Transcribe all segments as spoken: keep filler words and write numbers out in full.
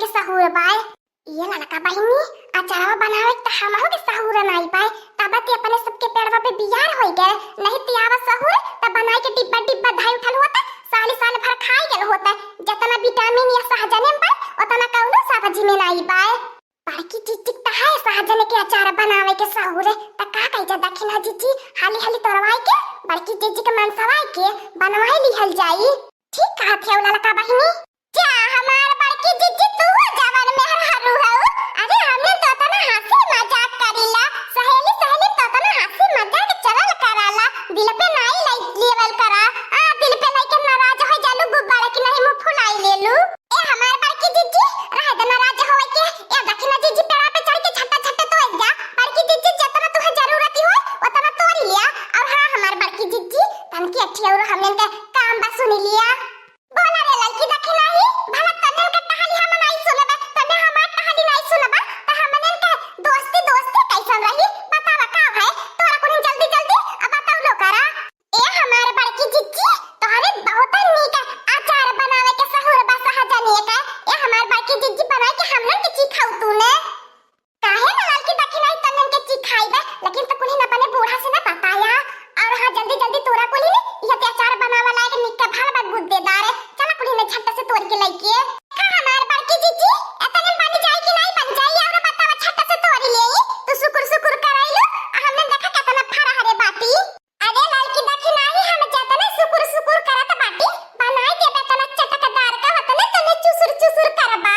के सहूर बाय। ए ललका बहिनी, अचारवा बनावे के त हमहू के सहूर नाई बाय, तब ते अपने सबके पेड़वा पे बियार होई गए, नहीं ते आवा सहूर त बनाई के डिब्बा डिब्बा धाई उठल होता, साली साल भर खाई गेल होता। जतना विटामिन या सहजने में बाय, उतना कौनो सब्जी में नाई बाय। बड़की जिज्जी के त है सहजने के अचार बनावे के सहूर, त का कही जा दखिना जिज्जी, हाली हाली तोरवाई के बड़की जिज्जी के मनसवाई के बनवाई लिहल जाई। ठीक कहत है ललका बहिनी। जा हमार बड़की जिज्जी, तू जवन मेहरारू हऊ। अरे हमने तो तना हंसी मजाक करीला, सहेली सहेली तो तना हंसी मजाक चलल कराला, दिल पे नाई लाई लेवल करा। आ दिल पे लेके नाराज हो जालू, गुब्बारा की नहीं मुंह फुलाई लेलू। ए हमार बड़की जिज्जी, रह दे नाराज होए के। ए दखिना जिज्जी, पेड़ा पे चढ़ के झट्टा झट्टा तो जा। बड़की जिज्जी, जतना तुहे जरूरत हो उतना तोरी लिया। और हाँ हमार बड़की जिज्जी, तनकी अच्छी और हमने के काम बा सुनी लिया। बोला रे ललकी दखिनाही, भला तन्नन का टहली हम नाई सुनबे, तन्ने हमार टहली नाई सुनबा, त हमनन का दोस्ती दोस्ती कैसन रही? बतावा का है? तोरा कुनी जल्दी जल्दी अब बताओ लो करा। ए हमार बड़की जिज्जी, तोहरे बहुत नीक अचार बनावे के सहूर बा सहजनिए का। ए हमार बड़की जिज्जी, बनाई के हमनन के चिखाऊ तूने। काहे ना ललकी दखिनाही तन्नन के चिखाइबे, लेकिन तो कुल्हिन अपने बूढ़ा से ना बताया। और हाँ, जल्दी जल्दी तोरा कुल्हिन, यह ते अचार बनावे लायक निक्का भाल बा गुद्देदार। चला कुल्हिन झट्ट से तोड़ के लइके। का हमार बड़की जिज्जी, एतने बन जाई कि नाई बन जाई? और बतावा, झट्ट से तोड़ ले। तू सुकुर सुकुर कराइलू, आ हमने देखा केतना फरा हरे बाटी। अरे ललकी दखिनाही, हम जतने सुकुर सुकुर करत बाटी, बनाई देबे तना चटकदार का, वतने तने चुसुर चुसुर करबा।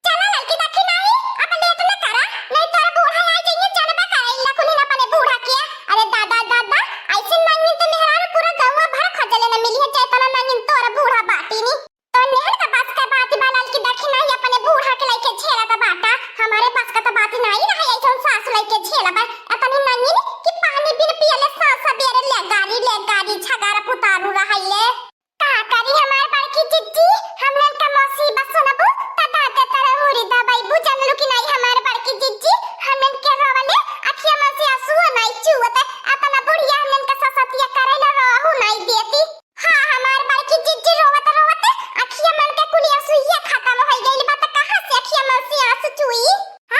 चला ललकी दखिनाही, अब लेट न करा, नहीं तोर बूढ़ा आ जाइए, जानबा करे, इल्ला कुनी न अपने बूढ़ा के। अरे दादा, दादा, ऐसे नंगिन तो मेहरारू पूरा गौवा भर खोजले न मिली है, जैतना नंगिन तोर बूढ़ा बाटी नी। तो नेहन का बस का बात बा ललकी दखिनाही, अपने बूढ़ा के लइके झेलत बाटा, हमारे बस का तो बात नहीं रहे, ऐसन सास लइके झेलबा, अतनी नंगिन कि पानी बिन पियले सास सबेरे ले गारी, ले गारी, झगारा पुतारू रहले। का करी हमार बड़की जिज्जी, हमनन का मुसीबत सुनबू, त दाँते तरह मुड़ी दबाइबू, जानलू कि नाई हमार बड़की जिज्जी, हमनन के रोवले, अखिया में से आंसुओ नाई चुअत, अपना बुढ़िया हमनन का ससतिया करे ला रोहू नाई देती। हाँ, हमार बड़की जिज्जी रोवत रोवत, अखिया मन के कुली आंसुइया खत्म हो गइल बा, त कहाँ से अखिया में से आंसू चुई?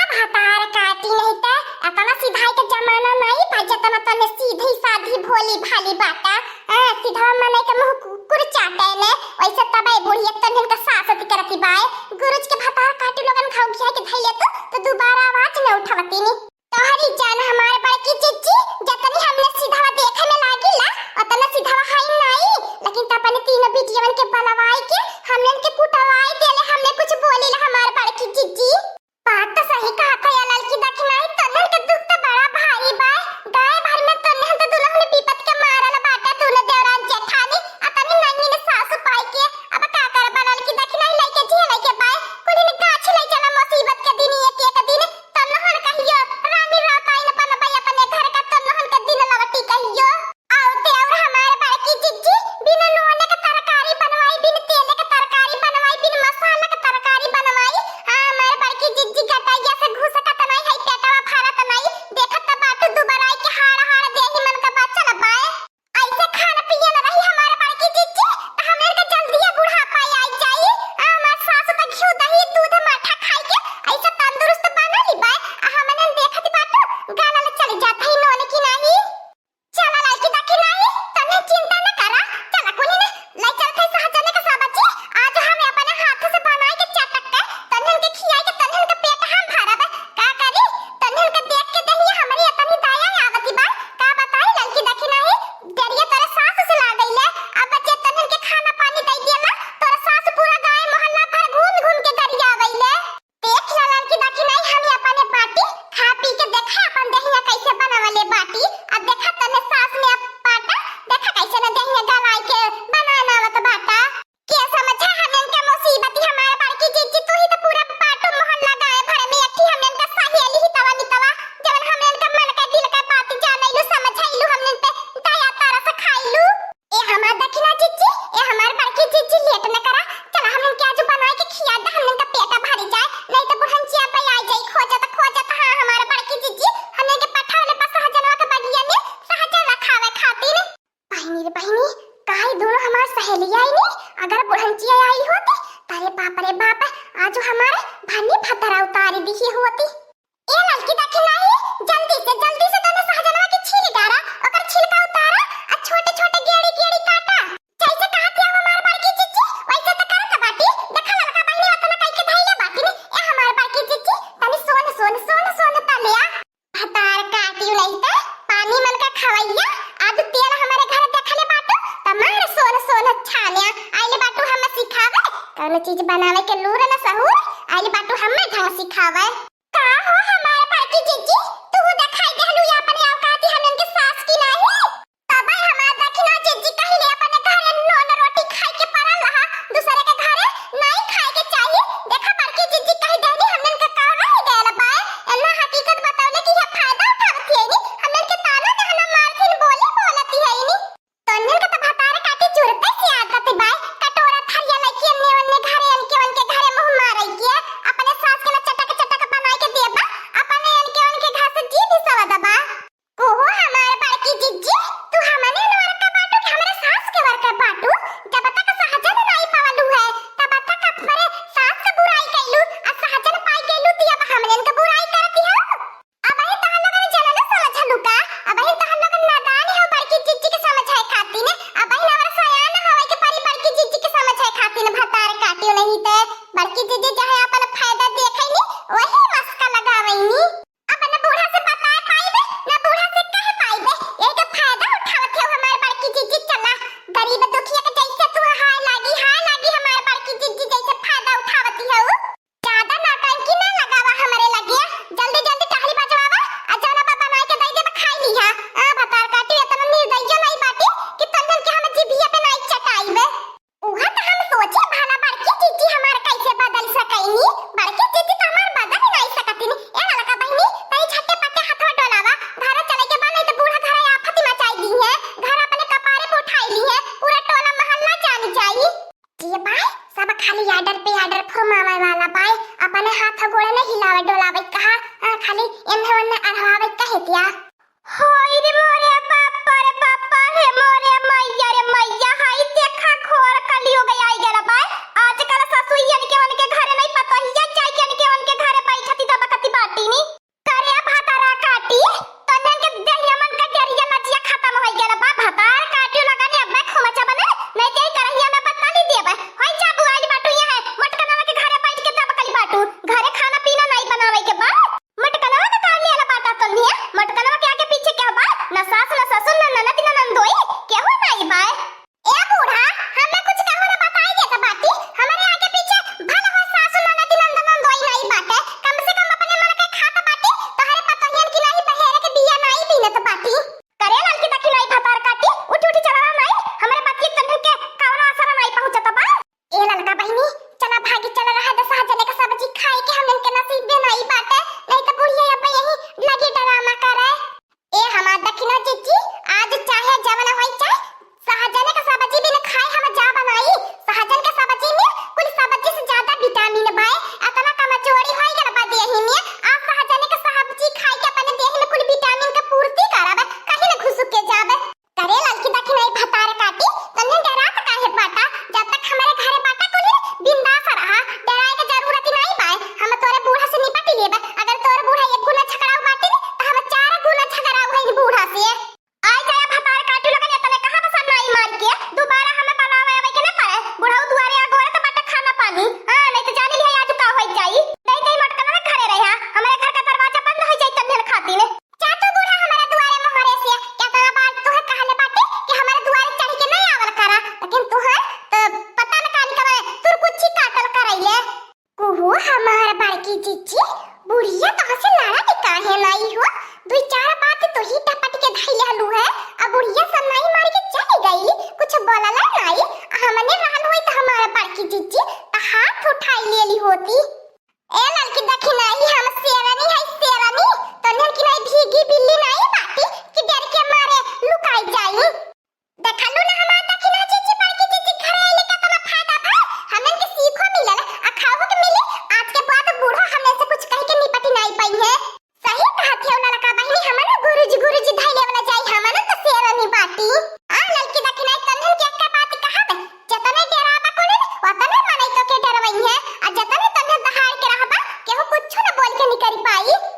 अब हतार काटी नहीं त, अतना सिधाई के जमाना नहीं बा, जतना तने सीधी साधी भोली भाली बाटा। हाँ, सीधा मने के मुंह कुकुर चाटे ने, वैसे तबे बुढ़िया तनिन का सासत करती बाए। गुरुज के भतार काटी लोगन घाव घिया के धैले तो, तो दोबारा आवाज न उठवती नी। तोहरी जान हमार बड़की जिज्जी, जतनी हमने सीधा देखे में लागिला, उतना सीधा है नहीं, लेकिन त अपने तीनों बिटियवन के बलवाई के, हमने के कुटवाई देले, हमने कुछ बोली ला हमार बड़की जिज्जी। बात तो सही कहत है ललकी दखिनाही, तन्नन के दुख तो बड़ा भारी बा। गाँव भर में तन्नन तो दुल्हन विपत के मारल बाटे, तूने देवरान जेठानी, अतनी नंगी ने सासु पाई के, अब का करबा ललकी दखिनाही, लइके झेले के बाय, कुली ने गाछ लइ चला मुसीबत के दिन, एक एक दिन तन्नन कहियो भानी भतरा उतारी दिही होती। ए ललकी दखिनाही, जल्दी से, जल्दी से तने सहजनवा के छील डारा, ओकर छिलका उतारा, आ छोटे छोटे गेड़ी गेड़ी काटा। जैसे कहत है हमार बड़की जिज्जी, वैसे तो करत बाटी। देखा ललका बहिनी ओतना कई के धइले बाटी ने। ए हमार बड़की जिज्जी, तनी सोन, सोन, सोन, सोन तलिया। भतार काटी नहीं ते, पानी मन का खवैया, अब तेल हमारे घर देखले बाटू, त मार सोन, सोन छानिया। आइले बाटू हम सिखावे, कौनो चीज बनावे के लूर न सहूर, आइले बाटू हम ढंग सिखावे। का हो हमार बड़की जिज्जी, तू देखाई देहलू या अपने औकाती हमन के सास की नाही? तबै हमार दखिना जिज्जी कहिले अपने घरे नून रोटी खाई के पड़ल रहा, दूसरे के घरे नहीं खाए के चाहिए। देखा बड़की जिज्जी कही देहनी हमन के का रह गयल बा। एन्ना हकीकत बतौले कि ये फायदा उठावत है नी, हमन के ताना देहना मारथिन बोली बोलत है नी। तोन्हन के तो भतार काटी जुरते से आदत बाय, कटोरा थरिया लइके एन्ने ओन्ने घरे अनके ओनके घरे मुँह मारे के, अपने सास के ना चटक चटक बनाए के देबा, अपने अनके ओनके घर से जी भी सवदबा। ओहो हमार बड़की जिज्जी, तू हमने नोर का बाटू कि हमरे सास के वर का बाटू? जब तक सहजन नाई पावलू है, तब तक अपने सास के बुराई कैलू, आ सहजन पाई कैलू ती अब हमने के बुराई करती हो। अब ही तहन लोगन जनल समझलू का? अब ही तहन लोगन नादान हो बड़की जिज्जी के समझाए खातिर। अब ही नवर सयान होवे के परी बड़की जिज्जी के समझाए खातिर। भतार काटियो नहीं ते बड़की जिज्जी चाहे अपन फायदा देखे नी, वही मस्का लगावे नी। अब न बूढ़ा से बताए पाइबे, न बूढ़ा से कह पाइबे। यही तो फायदा उठावत हो हमार बड़की जिज्जी। चला, गरीब दुखिया के जैसे तू हाय लागी, हाय लागी हमार बड़की जिज्जी जैसे फायदा उठावती हो। ज्यादा नौटंकी ना लगावा हमरे लगिया। जल्दी जल्दी टहली बजवावा, आ जाना बा बनाए के दई देबा खाई लिहा। आ भतार काटी इतना निर्दयियो नहीं बाटी कि तन्नन के हम जिभिया पे नहीं चटाइबे। उहा त हम सोचे भला बड़की जिज्जी हमार कैसे बदल सकैनी। बड़की जिज्जी त हमार बदल ही नहीं सकतिन। ए ललका बहिनी, तई झट्टे पट्टे हथवा डोलावा, घर चले के बा, नहीं त बूढ़ा घर आफत मचाई दी है, घर अपने कपारे पे उठाई ली है, पूरा टोला मोहल्ला जान जाई। ये बाय, सब खाली order पे order फुरमावे वाला बाय, अपने हाथ गोड़े नहीं हिलावे डोलावे कहा, आ, खाली एन्ने ओन्ने अढ़वावे कहे दिया। हाय रे मोरे बाप रे बाप, हे मोरे मैया रे मैया, हाय देखा घोर कलयुग आई गल बा। आजकल ससुइयन के उनके घरे नहीं पतोहिया जाई के उनके उनके घरे बैठती दबकती बाटी नी। करे भतारा काटी, तन्नन के देहिया मन का डरिया लजिया खत्म होई गल बा। भतार काटियो लगाने अब मैं खोमचा बने, नहीं ते करहिया में बत्ता नहीं देबे। होई जा बुआइल बाटू यहाँ, मोटकनवा के घरे बैठ के दबकल बाटू, घरे खाना पीना नहीं बनावे के बा। मोटकनवा का का लियाला बाटा तोन्हिया? मोटकनवा के आगे पीछे केहू बा? ना सास, ना ससुर, ना ननद, ना नंदोई, केहू नाई बा। ए बूढ़ा, हमें कुछ कहू ना बताई देत बाटी। हमरे आगे पीछे भले हो सासु, ननद, नंद, नंदोई नाई बाटे। कम से कम अपने मन के खात बाटी। तोहरे पतोहियन की नाई बहेरे के बिया नाई बीनत बाटी। करे ललकी दखिनाही भतार काटी, उठी उठी चला रहा नाई। हमरे बतिये तन्हन के कवनो असर नाई पहुँचत बा। ए ललका बहिनी, चला भागी चला रहा, दस जने का सब्जी खाए के हमन के नसीब में नाई बाटे, नहीं तो बुढ़िया अब यही लगी डरामा करे। ए हमार दखिना जिज्जी, आज चाहे जवन होई चाहे, सहजने का सब्जी बिन खाए हम जा बनाई। सहजन के सब्जी में कुल सब्जी से ज्यादा विटामिन बाय, अतना कमजोरी होई गल बा देही में। आज सहजने का सब्जी खाए के अपने देही में कुल विटामिन के पूर्ति करब, कहीं न घुसुक के जाब। करे ललकी दखिनाही भतार काटी, तन्ने डरात काहे बाटा? जब तक हमरे घरे बाटा कुली बिंदास रहा, डराए के जरूरत ही नाई बाय। हम तोरे बूढ़ा से निपट लेब। अगर तोरे बूढ़ा एक गुना झगड़ाऊ बाटी न, त हम चार गुना झगड़ाऊ हई बूढ़ा से। आई जाया भतार काटी लोगन, एतने कहा बसन नाई मार के, दोबारा हमें बनावे आवे के न पड़े। बुढ़ऊ दुआरे आ गोरत बाटे खाना पानी। हाँ, नहीं तो जानी लिया आज का होई जाई। दे दे मटकनवा घरे रहा, हमरे घर का दरवाजा बंद हो जाई तन्ने खातिर। जा तू बूढ़ा हमारे दुआरे मोहरे से, केतना बार तोहे कहले बाटे कि हमारे दुआरे चढ़ के नहीं आवल करा, लेकिन तोहे तो पता न कानी कबे तुरकुच्ची काटल करैले। कुहू हमार बड़की जिज्जी, बुढ़िया तोह से लड़ा के काहे नहीं हो? दुई चार बात तो ही डपट के धैले हलू है, अब बुढ़िया सब नहीं मार के चली गई, कुछ बोलला नहीं, हमने रहल होई तो हमार बड़की जिज्जी तो हाथ उठाई लेली होती। ए ललकी दखिनाही, हम शेरनी है शेरनी, तन्हन की नहीं भीगी बिल्ली नहीं बाटी कि डर के मारे लुकाई जाई। देखलू ना हमार दखिना जिज्जी, बड़की जिज्जी घरे आइले का तना फायदा भा, हमन के सीखो मिलल, आ खाओ के मिली। आज के बाद बूढ़ा हमने से कुछ कह के निपटी नहीं पाई है। सही कहत है ललका बहिनी, हमन गुरुजी गुरुजी धैले वाला जाई, हमन तो शेरनी बाटी। आ ललकी दखिनाही, तन्हन के एक बात कहब, जतने डेराबा कोने, वतने मनई तो के डरवई है, आ जतने तन्हन दहाड़ के पाई,